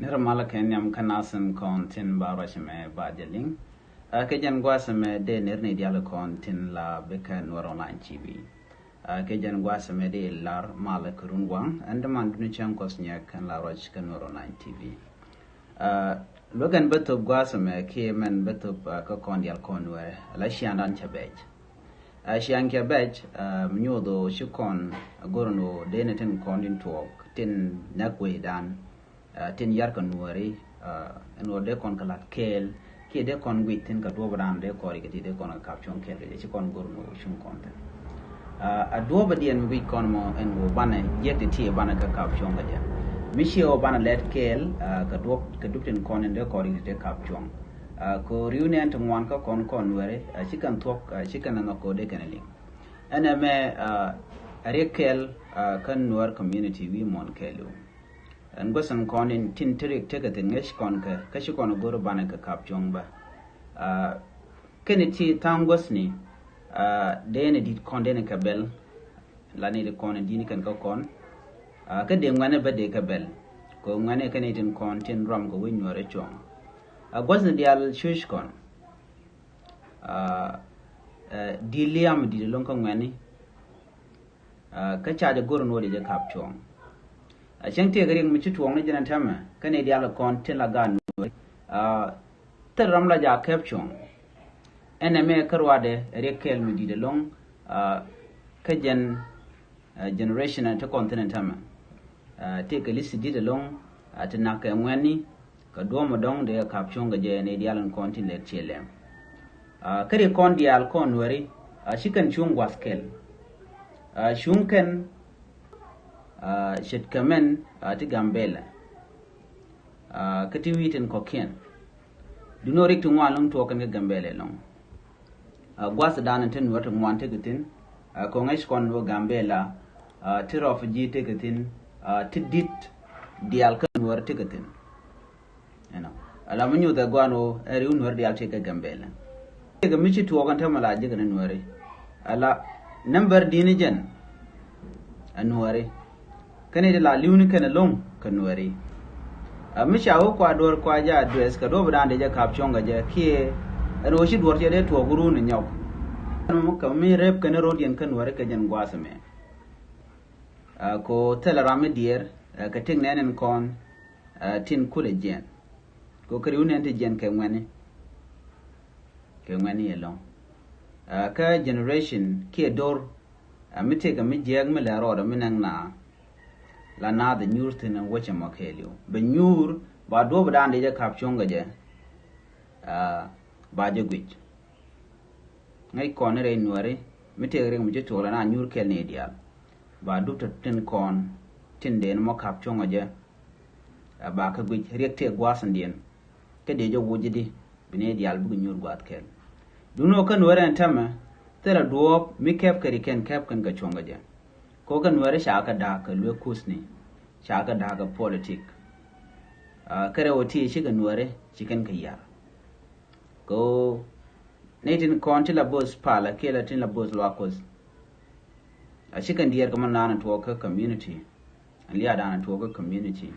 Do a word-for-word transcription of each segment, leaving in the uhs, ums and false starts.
Nir malä kɛ nhiam kä nasin kɔn tin ba ruac mɛ ba jɛ liŋ. Ɛ, kɛ jɛn gua̱a̱th mɛ dee nir ni dial kɔn tin la bikɛ Nuɛr Online T V. Ɛ, kɛ jɛn gua̱a̱th mɛ dee lar malä kɛ run waŋ. Ɛn däman duni cäŋ kɔs nyɛ kɛn la ruac kɛ Nuɛr Online T V. Ɛ, luäk ɛn bä thop gua̱a̱th mɛ kiɛ mɛn bä thop, ɛ, kä kɔn dial kɔn Nuɛr. La ciaŋdan cɛ bɛc. Ɛ, ciaŋ cɛ bɛc, ɛ, mi nyuuth ɣöö ci kɔn go̱r ɛn ɣöö dee ni tin kɔn tin tuɔɔk tin näk wecdan. Ɛ, tin yar kɛ Nuääri, ɛ, ɛn ɣöö dee kɔn kɛ la̱t kɛɛl kiɛ dee kɔn guic thi̱n kɛ duɔ̱ɔ̱p raan dee kɔn riɛk kɛ ti dee kɔn kɛ kap cuɔ̱ŋ kɛɛl kɛ jɛ ci kɔn go̱r ɛn ɣöö cuŋ kɔn thi̱n. Ɛ, a duɔ̱ɔ̱p diɛn mi guic kɔn mɔ ɛn ɣöö banɛ jiɛk ti ti banɛ kɛ kap cuɔ̱ŋ kɛ jɛ. Mi ciɛ ɣöö banɛ lɛt kɛɛl, ɛ, kɛ duɔ̱ɔ̱p kɛ dup tin kɔn in dee kɔn riɛk ti dee kap cuɔ̱ŋ. Ɛ, kɛ ɣöö riw nɛn ti ŋuan kä kɔn kɔn Nuääri, ɛ, ci kɛn thuɔ̱k, ɛ, ci kɛn ɛ nhɔk kɛ ɣöö dee kɛn ɛ liŋ. Ɛn ɛmɛ, ɛ, a riɛk kɛɛl, ɛ, kä Nuäär community wi̱i̱ muɔ̱ɔ̱n kɛɛliw. Ɛn guäth in kɔn in tin te riɛk tekɛ thi̱n ŋäc kɔn kɛ, kä ci kɔn go̱r banɛ kɛ kap cuɔ̱ŋ bä. Ɛ, kɛn ti tha̱a̱ŋ guäthni, ɛ, dee ni di̱t kɔn dee ni kɛ bɛl, la ni ti kɔn in di̱t ni kɛn kä kɔn. Ɛ, kä dee ŋuɛ̈ni bä dee kɛ bɛl. Kɛ ŋuɛ̈ni kɛn itin kɔn tin ruam kɛ wec Nuäärɛ cuɔ̱ŋ. Ɛ, guäthni diaal cuc kɔn. Ɛ, ɛ, di̱t liam di̱t ɛlɔ̱ŋ kä ŋuɛ̈ni. Ɛ, kä ca jɛ go̱r ɛn ɣöö dee jɛ kap cuɔ̱ŋ. Ɛ, cäŋ tëëkɛ riɛk mi ci tuɔɔk ni jɛn ɛn täämɛ, kä ni diaal kɔn tin la gaat Nuääri. Ɛ, thil ram la jɛ a kɛp cuɔ̱ŋ. Ɛn ɛmɛ kä ruaadɛ ɛ riɛk kɛɛl mi di̱t ɛlɔ̱ŋ, ɛ, kä jɛn, ɛ, generation ɛ ti kɔn thi̱n ɛn täämɛ. Ɛ, tëëkɛ li̱th di̱t ɛlɔ̱ŋ, ɛ, ti nak kɛ ŋuɛ̈ni, kɛ duɔ̱ɔ̱p mi dɔ̱ŋ dee kap cuɔ̱ŋ kɛ jɛ ni diaal in kɔn tin lɛt ciɛ lɛm. Ɛ, kä ri kɔn diaal kɔn Nuääri, ɛ, ci kɛn cuŋ gua̱th kɛl. Ɛ, cuŋ kɛn, ɛ, ce̱tkɛ mɛn, ɛ, ti Gambɛla. Ɛ, kä ti wi̱i̱ tin kɔ̱kiɛn. Duŋni ɣöö riɛk ti ŋuan ɛlɔ̱ŋ tuɔɔk kɛn kä Gambɛla ɛlɔ̱ŋ. Ɛ, gua̱thdan tin Nuäär ti ŋuan tekɛ thi̱n. Ɛ, kɔŋ ɛ ci kɔn wä Gambɛla, ɛ, ti refugee tekɛ thi̱n, ɛ, ti di̱t diaal kä Nuäär tekɛ thi̱n. Ɛnɔ. Ala mi nyuuth ɛ gua̱a̱n ɣöö ɛ riw Nuäär diaal tekɛ Gambɛla. Tekɛ mi ci tuɔɔk ɛn täämɛ la jekɛ ni Nuääri. Ala nambär di̱t ni jɛn ɛ Nuääri. Kɛn i̱ ti la li̱w ni kɛn ɛlɔ̱ŋ kɛ Nuääri. Ɛ, mi ca wä kua duɔ̱ɔ̱r kua jɛ address kɛ duɔ̱ɔ̱p dan dee jɛ kap cuɔ̱ŋ kɛ jɛ kiɛ ɛn ɣöö ci duɔ̱ɔ̱r cɛ dee tuɔɔk run ni nyɔk. Kɛ mi rep kɛn ro̱diɛn kä Nuääri kɛ jɛn gua̱a̱th ɛmɛ. Ɛ, kɛ ɣöö thilɛ ram mi diɛɛr, ɛ, kɛ tëk nɛn ɛn kɔn, ɛ, tin kulɛ jiɛn. Kɛ ɣöö kɛ riw nɛn ti jiɛn kɛ ŋuɛ̈ni. Kɛ ŋuɛ̈ni ɛlɔ̱ŋ. Ɛ, kä generation kiɛ do̱r, ɛ, mi tëëkɛ mi jiääk mi lɛ rɔɔdɛ mi nɛŋ na la naath ɛ nyuur thi̱n ɛn wäcɛ mɔ kɛɛliw. Bɛ nyuur ba duɔ̱ɔ̱p dan dee jɛ kap cuɔ̱ŋ kɛ jɛ, ɛ, ba jɛ guic. Ŋäc kɔn ni rɛy Nuääri mi tëëkɛ riɛk mi ci tuɔɔk la na nyuur kɛl ni diaal. Ba dup tɔ tin kɔn tin dee ni mɔ kap cuɔ̱ŋ kɛ jɛ. Ɛ, ba kɛ guic riɛk tëë gua̱a̱th in diɛn. Kä dee jɛ wuc ji̱ di bi ni diaal bikɛ nyuur gua̱a̱th kɛl. Duŋni ɣöö kä Nuäär ɛn täämɛ thilɛ duɔ̱ɔ̱p mi kɛp kɛ ri kɛn kɛp kɛn kɛ cuɔ̱ŋ kɛ jɛ. Kɛ ɣöö kä Nuääri ca kɛ da̱a̱k kɛ luek kuthni. Ca kɛ da̱a̱k kɛ politik. Ɛ, kɛ rɛw ɛ ti cikɛ Nuääri ci kɛn kɛ yar. Kɛ ɣöö ni tin kɔn ti la bo̱o̱th palä kiɛ la tin la bo̱o̱th luaak kuɔth. A ci kɛn diɛɛr kɛ mɔ naan tuɔɔk kä community. Ɛn lia̱a̱ dan tuɔɔk kä community.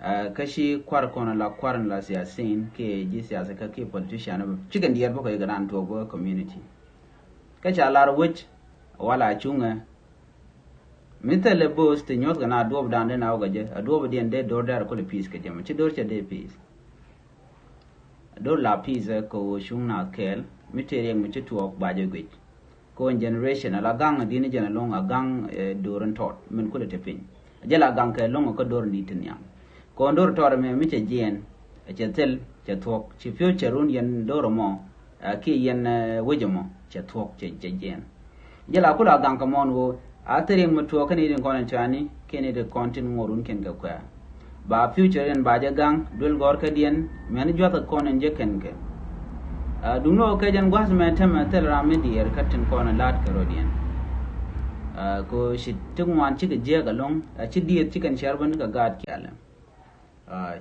Ɛ, kä ci kuar kɔn la kuar in la siasin kiɛ ji̱ siasa kä kiɛ politician bä. Ci kɛn diɛɛr bä kɛ yɛ kɛ dan tuɔɔk bä kä community. Kä ca lar wec wala cuŋɛ. Mi thilɛ bo̱o̱th ti nyuɔ̱th kɛ na duɔ̱ɔ̱p dan den a wä kɛ jɛ. A duɔ̱ɔ̱p diɛn dee do̱r dɛr kulɛ peace kɛ jɛ mɔ. Ci do̱r cɛ dee peace. Do̱r la peace ɛ kɛ ɣöö cuŋ naath kɛɛl mi tëë riɛk mi ci tuɔɔk ba jɛ guic. Kɛ ɣöö generation ala gaŋ di̱t ni jɛn ɛlɔ̱ŋ a gaŋ, ɛ, do̱r in tɔt min kulɛ te piny. Jɛ la gaŋ kɛ ɛlɔ̱ŋ kä do̱r in di̱t ti nhiam. Kɛ ɣöö do̱r tɔt ɛmɛ mi cɛ jiɛɛn, ɛ, cɛ thil, cɛ thuɔ̱k, ci future run yɛn do̱r ɛmɔ, ɛ, kiɛ yɛn, ɛ, wec ɛmɔ, cɛ thuɔ̱k, cɛ, cɛ jiɛɛn. Jɛ la kula gaŋ kɛ mɔn ɣöö a thiriŋ mi tuɔɔk kɛn itin kɔn in cani kɛn itin kɔn tin ŋuɔrun kɛn kɛ kuɛ. Ba future in ba jɛ gaŋ duel gɔr kɛ diɛn mɛn juath kɔn in jɛ kɛn kɛ. Ɛ, duŋni ɣöö kɛ jɛn gua̱th mɛ tɛmɛ thil ram mi diɛɛr kä tin kɔn in laat kɛ rɔ diɛn. Ɛ, kɛ ɣöö ci ti ŋuan cikɛ jiɛk ɛlɔ̱ŋ, ɛ, ci dieth cikɛn cɛr bä ni kɛ gaat kialɛ. Aa,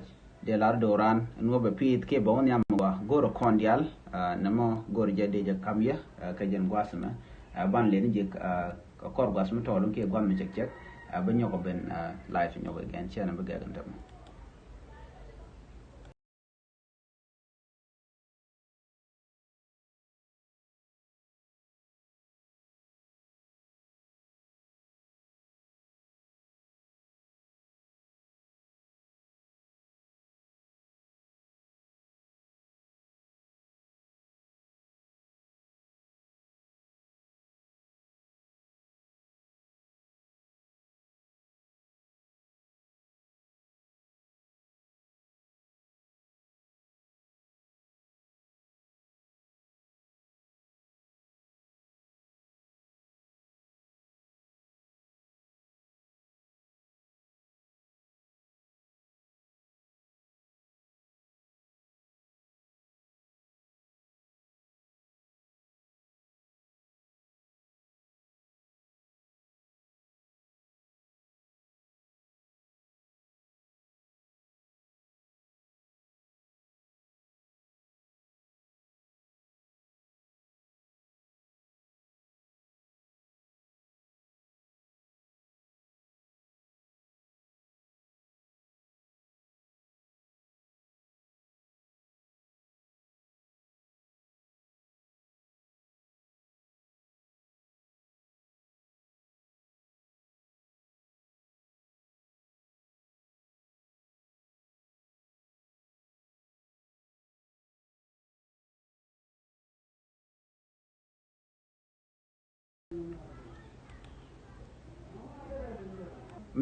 dee lar do̱ran ɛn wä bɛ pi̱i̱th kiɛ bɛ wä nhiam gua go̱r kɔn diaal, aa, nɛmɔ go̱r jɛ dee jɛ kam yɛ, aa, kɛ jɛn gua̱th mɛ, aa, ban leni jɛ, aa, kɛ kɔr gua̱th mi tɔɔl kiɛ gua̱th mi cɛk cɛk, aa, bɛ nyɔk ben, aa, live nyɔk kɛ gɛn cɛ nɛ bɛ gɛk ɛn tɛmɛ.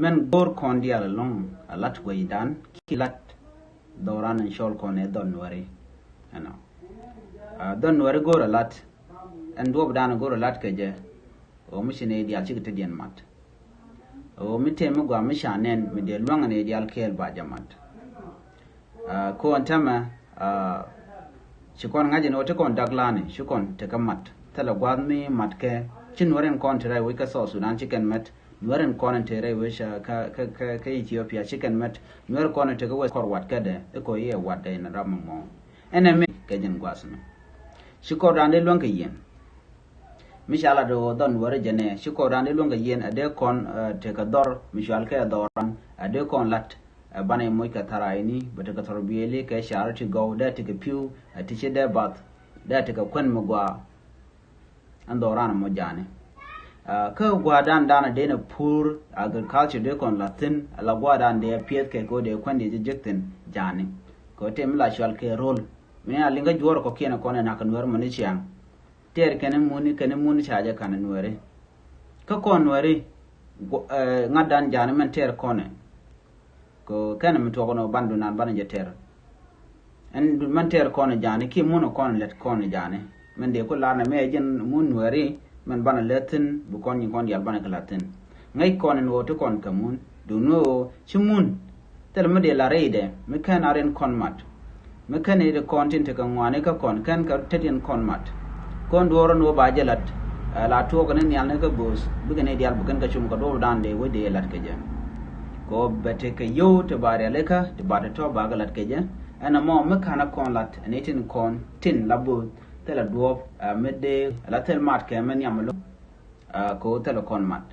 Mɛn go̱o̱r kɔn diaal ɛlɔ̱ŋ a lat guɛcdan kiɛ lat dhɔran in cɔl kɔn ɛ dhɔl Nuɛri. Ɛnɔ. Ah, dhɔl Nuɛri go̱o̱r a lat. Ɛn duɔ̱ɔ̱pdan go̱o̱r a lat kɛ jɛ. Ɣöö mi ci nɛy diaal cikɛ tetdiɛn mat. Ɣöö mi tëë mi gɔaa mi ca nɛn mi dee luäŋ nɛy diaal kɛɛl ba jɛ mat. Ah, kɔn täämɛ, ah, ci kɔn ŋa̱c ɛn ɣöö te kɔn da̱k la̱a̱ni, ci kɔn tekɛ mat. Thilɛ gua̱a̱th mi matkɛ, ci Nuäär in kɔn te rɛy wec kä South Sudan ci kɛn mɛt, Nuäär in kɔn in te rɛy wec, ah, kä, kä, kä, kä Ethiopia ci kɛn mɛt, Nuäär kɔn in tekɛ wec kɔr wat kädɛ, i̱ kɔ i̱ ɛ watdɛ in ram ɛmɔ. Ɛn ɛ mi kɛ jɛn gua̱a̱th ɛmɛ. Ci kɔn raan dee luäŋ kɛ yɛn. Mi ca lat ɣöö dhɔr Nuäri jɛnɛ, ci kɔn raan dee luäŋ kɛ yɛn, a dee kɔn, eh, tekɛ dhɔr mi cual kɛ dhɔran, a dee kɔn lat, eh, banɛ moc kɛ tharay ni, bɛ tekɛ thɔr biɛli kɛ charity gɔw, dee tekɛ pi̱w, eh, ti ci dee bath, dee tekɛ kuän mi gɔaa. Ɛn dhɔran mɔ ja̱a̱ni. Eh, kä gua̱a̱rdan dan a dee nɛ pur agriculture dee kɔn la thi̱n, a la gua̱a̱rdan dee piɛth kɛ kɛ dee kuän dee jɛ jek thi̱n ja̱a̱ni. Kɛ tëë mi la cual kɛ rol. Mi a liŋ kä juɔr kɔkiɛn kɔn ɛ nak kɛ Nuäri mɔ ni ciaŋ. Tɛɛr kɛn muni, kɛn muni ca jɛ ka̱n Nuäri. Kä kɔn Nuäri, gu-, eh, ŋa̱tdan ja̱a̱ni mɛn tɛɛr kɔnɛ. Kɛ kɛn mi tuɔk nɔ ban dunan ban jɛ tɛɛr. Ɛn du-, mɛn tɛɛr kɔnɛ ja̱a̱ni, kiɛ mun kɔn lɛt kɔnɛ ja̱a̱ni. Mɛn dee ku lar nɛ mɛ jɛn mun Nuäri, mɛn ban lɛ thi̱n, bi kɔn nyi kɔn diaal ban kɛ la thi̱n. Ŋäc kɔn ɛn ɣöö ti kɔn kɛ mun, duŋni ɣöö ci mun. Thilɛ mi dee la rɛydɛ, mi kɛn a rin kɔn mat. Mi kɛn i̱ ri kɔn tin tekɛ ŋuani kä kɔn, kɛn kɛ tet in kɔn mat. Kɔn duɔ̱ɔ̱r ni wä ba jɛ lat, ɛ la tuɔɔk ni nhial ni kä bo̱o̱th, bikɛ ni diaal bi kɛn kɛ cum kɛ duɔ̱ɔ̱r dan dee wec dee lat kɛ jɛ. Kɛ wä bɛ tekɛ yio̱w ti ba rialikä, ti ba ti tɔ̱ ba kɛ lat kɛ jɛ. Ɛn ɛmɔ mi ka̱n a kɔn lat, ɛn i̱ tin kɔn, tin la bo̱o̱th, thilɛ duɔ̱ɔ̱p, ɛ mi dee, ɛ la thil mat kɛ mi nhiam lo̱ŋ. Ah, kɛ ɣöö thilɛ kɔn mat.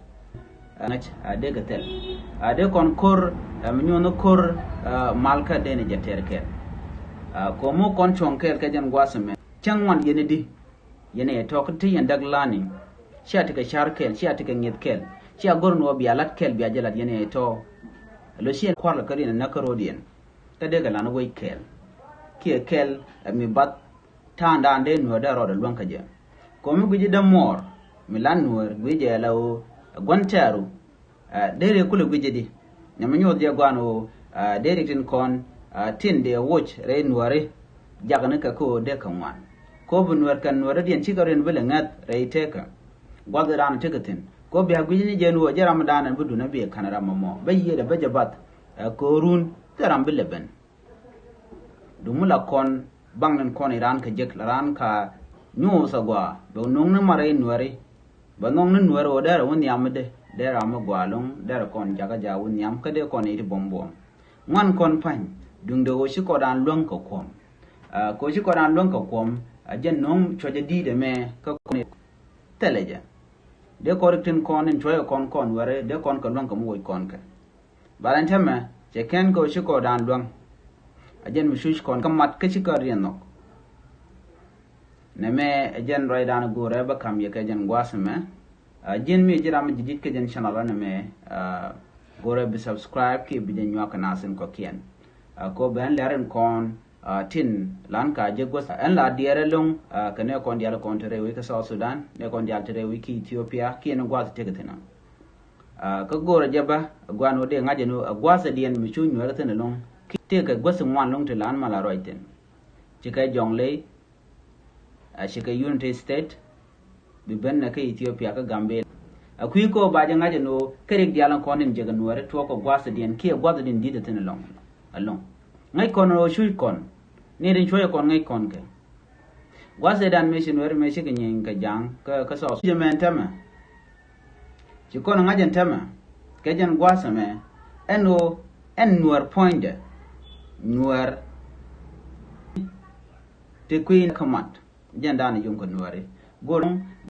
Ah, ŋäc, ah, dee kɛ thil. Ah, dee kɔn ko̱r, ah, mi nyuɔ̱n ko̱r, ah, mal kä dee ni jɛ tɛr kɛɛl. Ah, kɛ ɣöö mi kɔn cuɔ̱ŋ kɛɛl kɛ jɛn gua̱a̱th ɛmɛ. Cäŋ ŋuan yɛn i̱di. Yɛn ɛ tɔ̱ kä ti yɛn däk la̱a̱ni. Cia ti kɛ ca̱r kɛɛl, cia ti kɛ ŋi̱eth kɛɛl. Cia go̱r ni wä bia la̱t kɛɛl bia jɛ la̱t yɛn ɛ tɔ̱. Lo̱c ci yɛn kua̱r kɛ kɛ ri ni näk kä ro̱o̱diɛn. Kä dee kɛ lan wec kɛɛl. Kiɛ kɛɛl, ah, mi bath. Ta̱a̱ŋdan dee Nuäär dee rɔɔdɛ luäŋ kä jɛ. Kɛ ɣöö mi gui̱ci dee muɔɔr, mi lan Nuäär gui̱ci jɛ la ɣöö, ɛ gua̱n tɛɛru, ɛ, dee riɛk kulɛ gui̱ci di. Nyɛ mi nyuɔth jɛ gua̱n ɣöö, ɛ, dee riɛk tin kɔn, ɛ, tin dee woc rɛy Nuääri, jakni kɛ kä ɣöö dee kɛ ŋuan. Kɛ ɣöö bi Nuäär kɛn Nuäär dɔ̱diɛn cikɛ riɛn bi lɛ ŋäth rɛy tekä. Gua̱thdan tekɛ thi̱n. Kɛ ɣöö bia gui̱ci ni jɛ ni ɣöö jɛ ramdan ɛn bi duŋ ɛ bi ɛ ka̱n ram ɛmɔ. Bä yiëëdɛ bä jɛ bath, ɛ, kɛ ɣöö run, thil ram bi lɛ ben. Duŋ mi la kɔn baŋ ni kɔn i̱ raan kä jek la raan ka nyuuth a gɔaa bɛ nɔŋ ni marɛ i̱ Nuääri. Bɛ nɔŋ ni Nuääri ɣöö derɛ wä nhiam mi dee derɛ ram mi gɔaa lo̱ŋ derɛ kɔn jakä jaak wä nhiam kä dee kɔn i̱ ti buɔ̱m buɔ̱m. Ŋuan kɔn pa̱ny duŋdɛ ɣöö ci kɔn raan luäŋ kɛ kuɔ̱m. Ah, kɛ ɣöö ci kɔn raan luäŋ kɛ kuɔ̱m a jɛn nɔŋ cuɔ̱cä di̱i̱t ɛmɛ kä kɔn i̱ thilɛ jɛ. Dee kɔn riɛk tin kɔn in cuɔ̱cä kɔn kɔn Nuääri dee kɔn kɛ luäŋ kɛ mi woc kɔn kɛ. Ba rɛn täämɛ cɛ kɛn kɛ ɣöö ci kɔn raan luäŋ. A jɛn mi cuc kɔn kä mat kä ci kɔn riɛn nhɔk. Nɛmɛ ɛ jɛn ruacdan go̱o̱rɛ bä ka̱m yɛ kɛ jɛn gua̱a̱th ɛmɛ. A ji̱n mi ji̱ ram mi ji̱ di̱t kɛ jɛn channel nɛmɛ, a, go̱o̱rɛ bi subscribe kiɛ bi jɛ nyuak kɛ nath in kɔ̱kiɛn. A, kɛ ɣöö bɛ ɛn lɛr in kɔn, a, tin lan ka jɛ guäth. Ɛn la diɛɛr ɛlɔ̱ŋ, a, kɛ nɛ kɔn diaal kɔn te rɛy wec kä South Sudan, nɛ kɔn diaal te rɛy wec kä Ethiopia, kiɛ ni gua̱a̱th tekɛ thi̱n. Ah, kä go̱o̱rä jɛ bä, gua̱n wä dee ŋa̱c ɛn wä, a gua̱a̱thädiɛn mi cu Nuäär thi̱n ɛlɔ̱ŋ. Kiɛ kɛ guäth ŋuan lɔ̱ŋ ti lan ma la ruac thi̱n. Ci kɛ Jɔŋley, a ci kɛ Unity State, bi ben nɛ kä Ethiopia kä Gambel. A kui̱ kɔ ba jɛ ŋa̱c ɛn wä, kä riɛk diaal in kɔn in jɛ kɛ Nuäär tuɔɔk kɛ gua̱a̱thädiɛn, kiɛ gua̱a̱thädiɛn di̱t thi̱n ɛlɔ̱ŋ, ɛlɔ̱ŋ. Ŋäc kɔn wä cuc kɔn, ni rin cuɔ̱cɛ kɔn ŋäc kɔn kɛ. Gua̱thädan mëë ci Nuäär mëë cikɛ nyieny kɛ ja̱a̱ŋ kä, kä South. Jɛ mɛn täämɛ. Ci kɔn ŋa̱c ɛn täämɛ. Kɛ jɛn gua̱a̱th ɛmɛ. Ɛn ɣöö, ɛn Nuäär puɔ̱nydɛ. Nuäär. Ti kui̱ kä mat. Jɛn da̱a̱n yom kɛ Nuääri. Go̱r